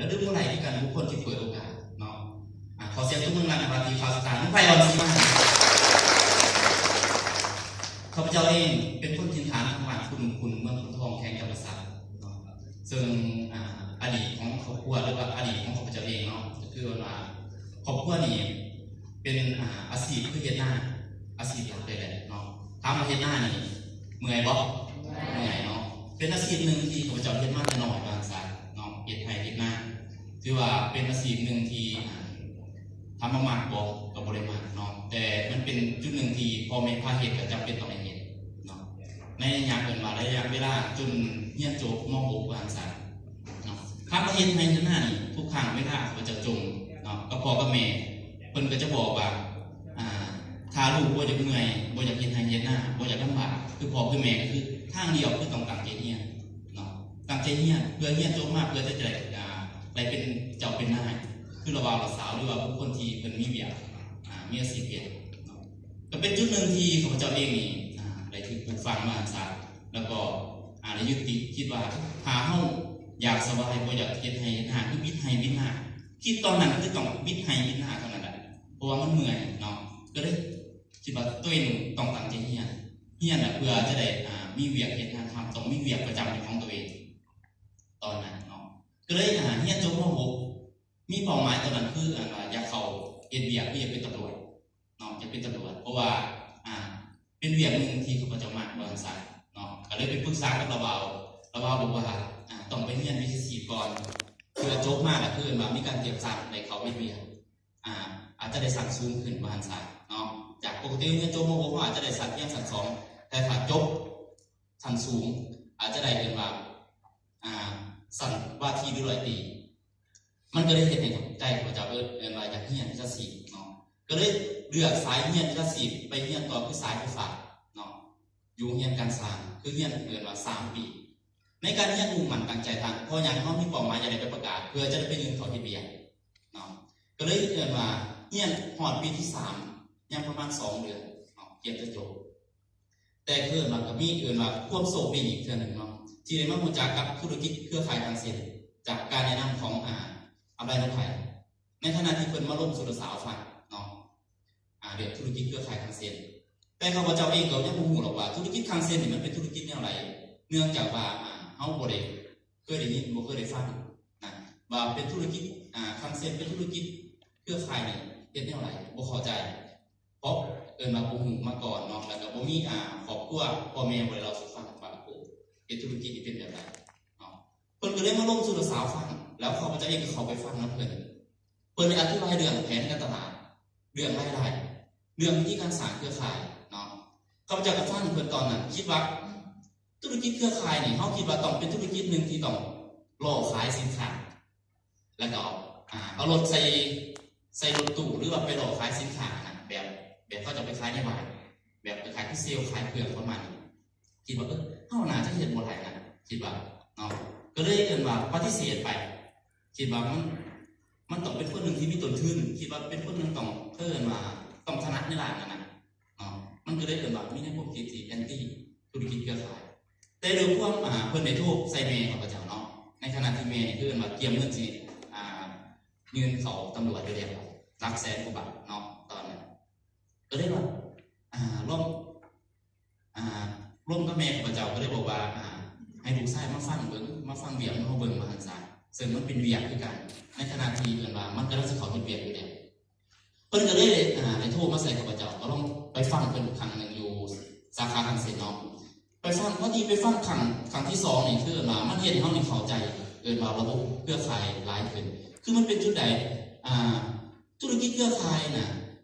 ລະລືມບໍ່ໄດ້ຄືກັນ ບຸກຄົນທີ່ເປີດໂອກາດເນາະ. ອາ ຂໍສຽງຕົບມືດັງໆ ໃຫ້ວ່າທີ່ຂ່າວສານຂອງໄພອອນສີມາ. ຂ້າພະເຈົ້າເອງເປັນຄົນຖິ່ນຖານທາງບ້ານຄຸນຂຸນ ເມືອງຂຸນທອງ ແຂວງຈຳປາສັກເນາະ. ເຊິ່ງ ອາ ອະດີດຂອງຄອບຄົວ ຫຼືວ່າອະດີດຂອງຂ້າພະເຈົ້າເອງເນາະ ກໍຄືວ່າຄອບຄົວນີ້ເປັນ ອາ ອາຊີບຄືເຮັດນາ ອາຊີບຫຼັກເລີຍແຫຼະເນາະ. ຖາມວ່າເຮັດນານີ້ເມື່ອຍບໍ່? ເມື່ອຍເນາະ. ເປັນອາຊີບໜຶ່ງທີ່ຂ້າພະເຈົ້າເຮັດມາແຕ່ນ້ອຍວ່າຊັ້ນຊະເນາະ ເຮັດໄຮ່ເຮັດນາ ຖືວ່າເປັນອາຊີບໜຶ່ງທີ່ ອາ ຖາມວ່າມັກບໍ່? ກໍບໍ່ໄດ້ມັກເນາະ ແຕ່ມັນເປັນຈຸດໜຶ່ງທີ່ພໍ່ແມ່ພາເຮັດ ກໍຈຳເປັນຕ້ອງໄດ້ເຮັດເນາະ. ໃນໄລຍະ ເອີ້ນວ່າໄລຍະເວລາຈົນຮຽນຈົບ ມ.ຫົກ ວ່າຊັ້ນຊະເນາະ. ຄຳວ່າເຮັດໄຮ່ເຮັດນານີ້ ທຸກຄັ້ງເວລາຂ້າພະເຈົ້າຈົ່ມເນາະ ກັບພໍ່ກັບແມ່ ເພິ່ນກໍຈະບອກວ່າ ອາ ຖ້າລູກບໍ່ຢາກເມື່ອຍ ບໍ່ຢາກເຮັດໄຮ່ເຮັດນາ ບໍ່ຢາກລຳບາກ ຄືພໍ່ຄືແມ່ ກໍຄືທາງດຽວຄືຕ້ອງຕັ້ງໃຈຮຽນເນາະ. ຕັ້ງໃຈຮຽນ ເພື່ອຮຽນຈົບມາ ເພື່ອຈະໄດ້ ອາ ໄດ້ເປັນເຈົ້າເປັນນາຍ ຄືລະບ່າວລະສາວ ຫຼືວ່າບຸກຄົນທີ່ເພິ່ນມີວຽກ ອາ ມີອາຊີບວຽກເນາະ. ກໍເປັນຈຸດໜຶ່ງທີ່ຂ້າພະເຈົ້າເອງນີ້ ອາ ໄດ້ຖືກປູກຝັງມາຊັ້ນຊະ ແລ້ວກໍ ອາ ໄດ້ຍຶດຕິດຄິດວ່າ ຖ້າເຮົາຢາກສະບາຍ ບໍ່ຢາກເຮັດໄຮ່ເຮັດນາ ຄືບິດໄຮ່ບິດນາ ຄິດຕອນນັ້ນຄືຕ້ອງບິດໄຮ່ບິດນາເທົ່ານັ້ນແຫຼະ ເພາະວ່າມັນເມື່ອຍເນາະ. ກໍເລີຍຄິດວ່າຕົວເອງຕ້ອງຕັ້ງໃຈຮຽນ ຮຽນນະ ເພື່ອຈະໄດ້ ອາ ມີວຽກເຮັດງານທຳ ຕ້ອງມີວຽກປະຈຳເປັນຂອງຕົວເອງຕອນນັ້ນເນາະ. ກໍເລີຍ ອາ ຮຽນຈົບ ມ.ຫົກ ມີເປົ້າໝາຍຕອນນັ້ນຄື ອັນວ່າຢາກເຂົ້າເຮັດວຽກ ຄືຢາກເປັນຕຳຫຼວດເນາະ ຢາກເປັນຕຳຫຼວດ ເພາະວ່າ ອາ ເປັນວຽກໜຶ່ງທີ່ຂ້າພະເຈົ້າມັກວ່າຊັ້ນຊະເນາະ. ກໍເລີຍໄປປຶກສາກັບລາວ ລາວບອກວ່າ ອາ ຕ້ອງໄປຮຽນວິຊາຊີບກ່ອນ ເພື່ອຈົບມາລະຄືວ່າມີການຕຽມສ້າງໄດ້ເຂົ້າເຮັດວຽກ ອາ ອາດຈະໄດ້ຊັ້ນສູງຂຶ້ນວ່າຊັ້ນຊະເນາະ. ຈາກປົກກະຕິຮຽນຈົບ ມ.ຫົກ ເຮົາອາດຈະໄດ້ຊັ້ນພຽງຊັ້ນສອງ ແຕ່ຖ້າຈົບຊັ້ນສູງອາດຈະໄດ້ເອີ້ນວ່າ ອາ ຊັ້ນວາທີ ຫຼື ຮ້ອຍຕີ. ມັນກໍເລີຍເຮັດໃຫ້ໃຈຂ້າພະເຈົ້າເອີ້ນວ່າຢາກຮຽນວິຊາຊີບເນາະ ກໍເລີຍເລືອກສາຍຮຽນວິຊາຊີບໄປຮຽນຕໍ່ ຄືສາຍໄຟຟ້າເນາະ ຢູ່ໂຮງຮຽນການຊ່າງ ຄືຮຽນເອີ້ນວ່າສາມປີ. ໃນການຮຽນມຸ່ງໝັ້ນຕັ້ງໃຈທາງ ເພາະຫຍັງ? ເຮົາມີເປົ້າໝາຍຢາກໄດ້ໃບປະກາດ ເພື່ອຈະໄດ້ໄປຍື່ນເຂົ້າເຮັດວຽກເນາະ. ກໍເລີຍເອີ້ນວ່າຮຽນຮອດປີທີສາມ ຍັງປະມານສອງເດືອນເນາະ ກຽມຈະຈົບ. ແຕ່ຄືວ່າກໍມີເອີ້ນວ່າຄວາມໂຊກດີອີກເທື່ອໜຶ່ງເນາະ ທີ່ໄດ້ມາຮູ້ຈັກກັບທຸລະກິດເຄືອຂ່າຍທາງເຊັນ ຈາກການແນະນຳຂອງ ອາ ອຳໄລ ນົບໄພ ໃນຂະນະທີ່ເພິ່ນມາລົມສູ່ລາວສາວຟັງເນາະ ອາ ເລື່ອງທຸລະກິດເຄືອຂ່າຍທາງເຊັນ. ແຕ່ຂ້າພະເຈົ້າເອງກໍຍັງບໍ່ຮູ້ດອກວ່າທຸລະກິດທາງເຊັນນີ້ມັນເປັນທຸລະກິດແນວໃດ ເນື່ອງຈາກວ່າ ອາ ເຮົາບໍ່ໄດ້ເຄີຍໄດ້ຍິນ ບໍ່ເຄີຍໄດ້ຟັງນະ ວ່າເປັນທຸລະກິດ ອາ ທາງເຊັນ ເປັນທຸລະກິດເຄືອຂ່າຍນີ້ເຮັດແນວໃດ ບໍ່ເຂົ້າໃຈ. ເພາະເອີ້ນວ່າບໍ່ຮູ້ມາກ່ອນເນາະ ແລ້ວກໍບໍ່ມີ ອາ ຄອບຄົວ ພໍ່ແມ່ບໍ່ໄດ້ເລົ່າສູ່ຟັງວ່າ ໂອ້ ເຮັດທຸລະກິດນີ້ເປັນແບບໃດເນາະ. ເພິ່ນກໍເລີຍມາລົມສູ່ລາວສາວຟັງ ແລ້ວຂ້າພະເຈົ້າເອງກໍເຂົ້າໄປຟັງນຳເພິ່ນ ເພິ່ນໄດ້ອະທິບາຍເລື່ອງແຜນການຕະຫຼາດ ເລື່ອງລາຍໄດ້ ເລື່ອງວິທີການສ້າງເຄືອຂ່າຍເນາະ. ຂ້າພະເຈົ້າກໍຟັງເພິ່ນຕອນນັ້ນ ຄິດວ່າ ອືມ ທຸລະກິດເຄືອຂ່າຍນີ້ ເຮົາຄິດວ່າຕ້ອງເປັນທຸລະກິດໜຶ່ງທີ່ຕ້ອງຫຼໍ່ຂາຍສິນຄ້າ ແລ້ວກໍ ອາ ເອົາລົດໃສ່ ໃສ່ລົດຕູ້ ຫຼືວ່າໄປຫຼໍ່ຂາຍສິນຄ້ານະ ແບບ ແບບເຂົາເຈົ້າໄປຂາຍໃນບ້ານ ແບບໄປຂາຍຄືເຊວຂາຍເຄື່ອງປະມານນີ້. ຄິດວ່າ ເອີ ເຮົາໜ້າຈະເຮັດບໍ່ໄດ້ນະ ຄິດວ່າເນາະ ກໍເລີຍເອີ້ນວ່າປະຕິເສດໄປ ຄິດວ່າມັນ ມັນຕ້ອງເປັນຄົນໜຶ່ງທີ່ມີຕົ້ນທຶນ ຄິດວ່າເປັນຄົນໜຶ່ງຕ້ອງ ເອີ້ນວ່າຕ້ອງຖະໜັດໃນດ້ານນັ້ນນະເນາະ. ມັນກໍເລີຍເອີ້ນວ່າມີແນວຄວາມຄິດທີ່ແອນຕີທຸລະກິດເຄືອຂ່າຍ. ແຕ່ດ້ວຍຄວາມ ອາ ເພິ່ນໄດ້ໂທໃສ່ແມ່ຂ້າພະເຈົ້າເນາະ ໃນຂະນະທີ່ແມ່ນີ້ຄືເອີ້ນວ່າກຽມເງິນຊິ ອາ ຍື່ນເຂົ້າຕຳຫຼວດຢູ່ແລ້ວ ຫຼັກແສນກວ່າບາດເນາະຕອນນັ້ນ. ກໍເລີຍວ່າ ອາ ລອງ ອາ ລົມກັບແມ່ຂ້າພະເຈົ້າ ກໍເລີຍບອກວ່າ ອາ ໃຫ້ລູກຊາຍມາຟັງເບິ່ງ ມາຟັງວຽກຂອງເຮົາເບິ່ງວ່າຊັ້ນຊະ ເຊິ່ງມັນເປັນວຽກຄືກັນ ໃນຂະນະທີ່ເພິ່ນວ່າມັນກຳລັງຊິເຂົ້າເຮັດວຽກຢູ່ແລ້ວ. ເພິ່ນກໍເລີຍ ອາ ໄດ້ໂທມາໃສ່ຂ້າພະເຈົ້າ ກໍລອງໄປຟັງເພິ່ນຄັ້ງໜຶ່ງຢູ່ສາຂາທາງເຊັນເນາະ. ໄປຟັງ ພໍດີໄປຟັງຄັ້ງ ຄັ້ງທີສອງນີ້ ຄືວ່າມັນເຮັດໃຫ້ເຮົານີ້ເຂົ້າໃຈ ເອີ້ນວ່າລະບົບເຄືອຂ່າຍຫຼາຍຂຶ້ນ ຄືມັນເປັນຈຸດໃດ ອາ ທຸລະກິດເຄືອຂ່າຍນະ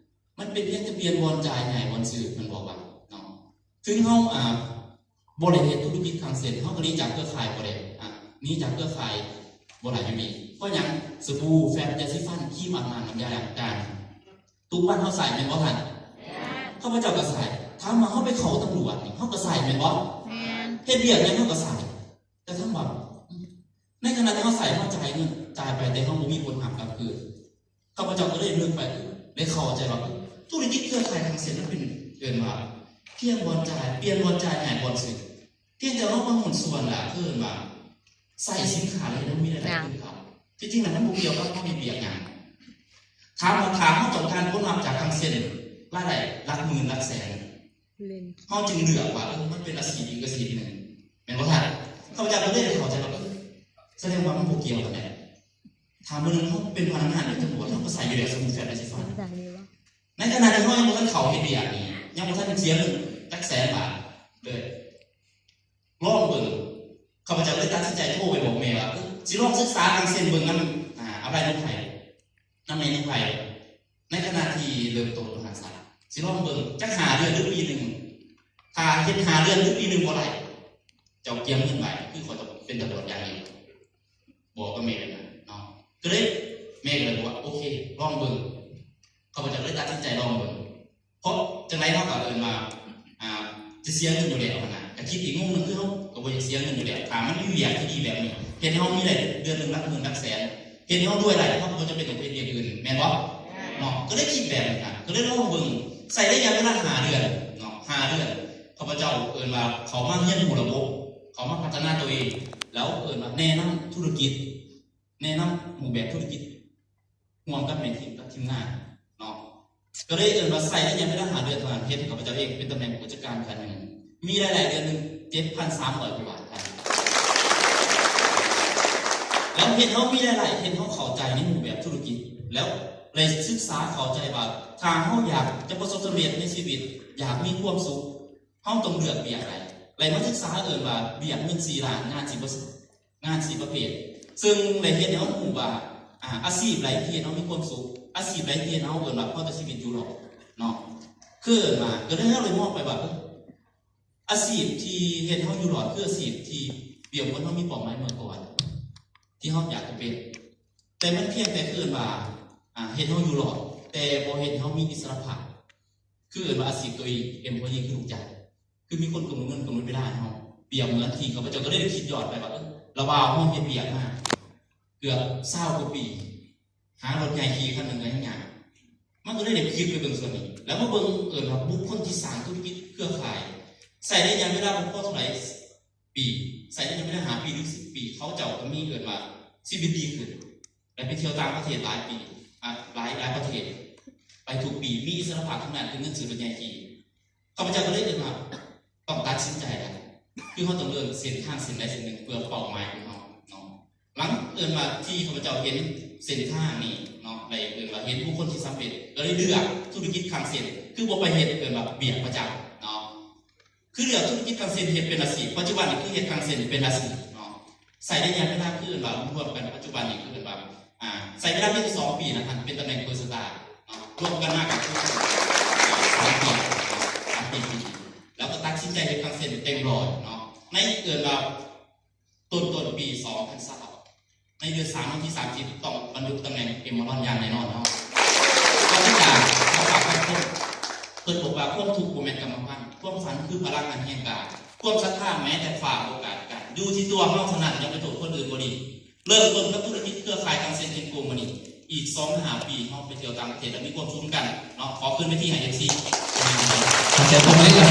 ມັນເປັນພຽງແຕ່ປ່ຽນບ່ອນຈ່າຍ ຍ້າຍບ່ອນຊື້ ເພິ່ນບອກວ່າເນາະ. ເຖິງເຮົາ ອາ ບໍ່ໄດ້ເຮັດທຸລະກິດທາງເຊັນ ເຮົາກໍໜີຈາກເຄືອຂ່າຍບໍ່ໄດ້ ອາ ໜີຈາກເຄືອຂ່າຍບໍ່ໄດ້ຢູ່ດີ. ເພາະຫຍັງ? ສະບູ ແຟບ ຢາສີຟັນ ຄຣີມອາບນ້ຳ ນ້ຳຢາລ້າງຈານ ທຸກວັນເຮົາໃຊ້ແມ່ນບໍ່ທ່ານ? ແມ່ນ. ຂ້າພະເຈົ້າກໍໃຊ້. ຖາມວ່າເຮົາໄປເຂົ້າຕຳຫຼວດນີ້ ເຮົາກໍໃຊ້ແມ່ນບໍ່? ແມ່ນ. ເຮັດວຽກຫຍັງເຮົາກໍໃຊ້. ແຕ່ຖາມວ່າ ໃນຂະນະທີ່ເຮົາໃຊ້ ເຮົາຈ່າຍເງິນ ຈ່າຍໄປ ແຕ່ເຮົາບໍ່ມີຜົນຮັບກັບຄືນ. ຂ້າພະເຈົ້າກໍເລີຍນຶກໄປ ໄດ້ເຂົ້າໃຈວ່າ ທຸລະກິດເຄືອຂ່າຍທາງເຊັນ ມັນເປັນ ເອີ້ນວ່າ ພຽງບ່ອນຈ່າຍ ປ່ຽນບ່ອນຈ່າຍ ຍ້າຍບ່ອນຊື້. ພຽງແຕ່ເຮົາມາຫຸ້ນສ່ວນລະ ເອີ້ນວ່າ ໃຊ້ສິນຄ້າ ແລ້ວເຮັດໃຫ້ເຮົາມີລາຍໄດ້ຄືນເຂົາ. ທີ່ຈິງແລ້ວມັນບໍ່ກ່ຽວກັບເຮົາເຮັດວຽກຫຍັງ. ຖາມວ່າຖ້າເຮົາຕ້ອງການຜົນລັບຈາກທາງເຊັນ ລາຍໄດ້ຫຼັກໝື່ນຫຼັກແສນ ເຮົາຈຶ່ງເລືອກວ່າ ເອີ ມັນເປັນອາຊີບອີກອາຊີບໜຶ່ງ ແມ່ນບໍ່ທ່ານ? ຂ້າພະເຈົ້າກໍເລີຍໄດ້ເຂົ້າໃຈວ່າ ເອີ ສະແດງວ່າມັນບໍ່ກ່ຽວກັນແຫຼະ. ຖ້າມື້ໜຶ່ງເຮົາເປັນພະນັກງານຢູ່ຕຳຫຼວດ ເຮົາກໍໃຊ້ຢູ່ແລ້ວ ສົມມຸດແບບນີ້ຊິຟັງ. ໃນຂະນະທີ່ເຮົາຍັງບໍ່ທັນເຂົ້າເຮັດວຽກນີ້ ຍັງບໍ່ທັນເສຍເງິນຈັກແສນບາດເລີຍ ລອງເບິ່ງ. ຂ້າພະເຈົ້າເລີຍຕັດສິນໃຈໂທໄປບອກແມ່ວ່າ ເອີ ຊິລອງສຶກສາທາງເຊັນເບິ່ງນຳ ອາ ອາໄລໜູໄພ ນຳແມ່ໜູໄພ ໃນຂະນະທີ່ເລີ່ມຕົ້ນມະຫາສາ ຊິລອງເບິ່ງຈັກຫ້າເດືອນ ຫຼື ປີໜຶ່ງ. ຖ້າເຮັດຫ້າເດືອນ ຫຼື ປີໜຶ່ງບໍ່ໄດ້ ເຈົ້າກຽມເງິນໄວ້ ຄືຂ້ອຍຈະເປັນຕຳຫຼວດຢ່າງດຽວ. ບອກກັບແມ່ແບບນັ້ນເນາະ ກໍເລີຍ ແມ່ກໍເລີຍບອກວ່າ ໂອເຄ ລອງເບິ່ງ. ຂ້າພະເຈົ້າກໍເລີຍຕັດສິນໃຈລອງເບິ່ງ ເພາະຈັ່ງໃດເຮົາກໍເອີ້ນວ່າ ອ່າ ຈະເສຍເງິນຢູ່ແລ້ວຫັ້ນນະ. ກໍຄິດອີກມຸມໜຶ່ງ ຄືເຮົາກໍບໍ່ຢາກເສຍເງິນຢູ່ແລ້ວ ຖ້າມັນມີວຽກທີ່ດີແບບນີ້ ເຮັດໃຫ້ເຮົາມີໄດ້ເດືອນໜຶ່ງຫຼັກໝື່ນຫຼັກແສນ ເຮັດໃຫ້ເຮົາລວຍໄດ້ ເຮົາກໍບໍ່ຈຳເປັນຕ້ອງໄປເຮັດວຽກອື່ນ ແມ່ນບໍ່? ເນາະ ກໍເລີຍຄິດແບບນີ້ນະ ກໍເລີຍລອງເບິ່ງ ໃຊ້ໄລຍະເວລາຫ້າເດືອນເນາະ ຫ້າເດືອນ ຂ້າພະເຈົ້າເອີ້ນວ່າເຂົ້າມາຮຽນຮູ້ລະບົບ ເຂົ້າມາພັດທະນາຕົວເອງ ແລ້ວເອີ້ນວ່າແນະນຳທຸລະກິດ ແນະນຳຮູບແບບທຸລະກິດ ຮ່ວມກັບແມ່ທີມ ກັບທີມງານເນາະ ກໍເລີຍເອີ້ນວ່າໃຊ້ໄລຍະເວລາຫ້າເດືອນເທົ່ານັ້ນ ເຮັດໃຫ້ຂ້າພະເຈົ້າເອງເປັນຕຳແໜ່ງຜູ້ຈັດການຂັ້ນໜຶ່ງ ມີລາຍໄດ້ເດືອນໜຶ່ງເຈັດພັນສາມຮ້ອຍກວ່າບາດ ແລ້ວເຮັດເຮົາມີລາຍໄດ້ ເຮັດເຮົາເຂົ້າໃຈໃນຮູບແບບທຸລະກິດ ແລ້ວໄດ້ສຶກສາເຂົ້າໃຈວ່າ ຖ້າເຮົາຢາກຈະປະສົບສຳເລັດໃນຊີວິດ ຢາກມີຄວາມສຸກ ເຮົາຕ້ອງເລືອກວຽກໃດ ໄດ້ມາສຶກສາເອີ້ນວ່າວຽກເງິນສີ່ລ້ານ ງານສີ່ປະ ງານສີ່ປະເພດ ເຊິ່ງໄດ້ເຮັດໃຫ້ເຮົາຮູ້ວ່າ ອາ ອາຊີບໃດທີ່ເຮັດໃຫ້ເຮົາມີຄວາມສຸກ ອາຊີບໃດທີ່ເຮັດໃຫ້ເຮົາເອີ້ນວ່າພໍຕໍ່ຊີວິດຢູ່ລອດເນາະ ຄືເອີ້ນວ່າ ກໍເລີຍເຮົາໄດ້ມອງໄປວ່າ ເອີ ອາຊີບທີ່ເຮັດໃຫ້ເຮົາຢູ່ລອດ ຄືອາຊີບທີ່ປຽບເໝືອນເຮົາມີເປົ້າໝາຍເມື່ອກ່ອນ ທີ່ເຮົາຢາກຈະເປັນ ແຕ່ມັນພຽງແຕ່ ຄືເອີ້ນວ່າ ອາ ເຮັດໃຫ້ເຮົາຢູ່ລອດ ແຕ່ບໍ່ເຮັດໃຫ້ເຮົາມີອິດສະຫຼະພາບ ຄືເອີ້ນວ່າອາຊີບໂຕເອງ employee ຄືລູກຈ້າງ ຄືມີຄົນກຳນົດເງິນກຳນົດເວລາໃຫ້ເຮົາ ປຽບເໝືອນທີ່ຂ້າພະເຈົ້າກໍໄດ້ຄິດຍ້ອນໄປວ່າ ເອີ ລະຫວ່າງເຮົາເຮັດວຽກມາເກືອບຊາວກວ່າປີ ຫາລົດໃຫຍ່ຂີ່ຄັນໜຶ່ງກໍຍັງຍາກ ມັນກໍເລີຍໄດ້ຄິດໄປເບິ່ງສ່ວນນີ້ ແລ້ວມາເບິ່ງເອີ້ນວ່າບຸກຄົນທີ່ສ້າງທຸລະກິດເຄືອຂ່າຍ ໃຊ້ໄລຍະເວລາບໍ່ພໍເທົ່າໃດປີ ໃຊ້ໄລຍະເວລາຫ້າປີ ຫຼື ສິບປີ ເຂົາເຈົ້າກໍມີເອີ້ນວ່າຊີວິດດີຂຶ້ນ ໄດ້ໄປທ່ຽວຕ່າງປະເທດຫຼາຍປີ ອາ ຫຼາຍ ຫຼາຍປະເທດ ໄປທຸກປີ ມີອິດສະຫຼະພາບທາງດ້ານການເງິນ ຊື້ລົດໃຫຍ່ຂີ່ ຂ້າພະເຈົ້າກໍເລີຍເອີ້ນວ່າຕ້ອງຕັດສິນໃຈແລ້ວ ຄືເຮົາຕ້ອງເລືອກເສັ້ນທາງເສັ້ນໃດເສັ້ນໜຶ່ງເພື່ອເປົ້າໝາຍຂອງເຮົາເນາະ. ຫຼັງເອີ້ນວ່າທີ່ຂ້າພະເຈົ້າເຫັນເສັ້ນທາງນີ້ເນາະ ໄດ້ເອີ້ນວ່າເຫັນບຸກຄົນທີ່ສຳເລັດ ກໍເລີຍເລືອກທຸລະກິດຄັງເຊັນ ຄືບໍ່ໄປເຮັດເອີ້ນວ່າວຽກປະຈຳເນາະ. ຄືເລືອກທຸລະກິດຄັງເຊັນເຮັດເປັນອາຊີບ ປັດຈຸບັນນີ້ຄືເຮັດຄັງເຊັນເປັນອາຊີບເນາະ. ໃຊ້ໄລຍະເວລາຄືເອີ້ນວ່າລວມກັນ ປັດຈຸບັນນີ້ຄືເອີ້ນວ່າ ອ່າ ໃຊ້ເວລາພຽງສອງປີນະທ່ານ ເປັນຕຳແໜ່ງ First Star ເນາະ ລວມກັນມາກໍຄືສາມປີເນາະ ສາມປີ ແລ້ວກໍຕັດສິນໃຈເຮັດຄັງເຊັນເຕັມຮ້ອຍເນາະ ໃນເອີ້ນວ່າຕົ້ນໆປີສອງພັນຊາວ ໃນເດືອນສາມວັນທີສາມສິບ ຕ້ອງບັນຈຸຕຳແໜ່ງ Emerald ຢ່າງແນ່ນອນເນາະ. ກ່ອນຈາກ ຂໍຝາກຄຳຄົບ ເພິ່ນບອກວ່າຄວາມທຸກບໍ່ແມ່ນກຳມະພັນ ຄວາມຝັນຄືພະລັງອັນແຮງກາ ຄວາມສັດທາແມ້ແຕ່ຟ້າບໍ່ກາດກັ້ນ ຢູ່ທີ່ຕົວເຮົາເທົ່ານັ້ນ ຢ່າໄປໂທດຄົນອື່ນບໍ່ດີ. ເລີ່ມຕົ້ນກັບທຸລະກິດເຄືອຂ່າຍຄັງເຊັນ Kenco ມື້ນີ້ ອີກສອງຫ້າປີເຮົາໄປທ່ຽວຕ່າງປະເທດ ແລ້ວມີຄວາມສຸກນຳກັນເນາະ. ຂໍຄືນເວທີໃຫ້ ເອັຟຊີ ຂອບໃຈ.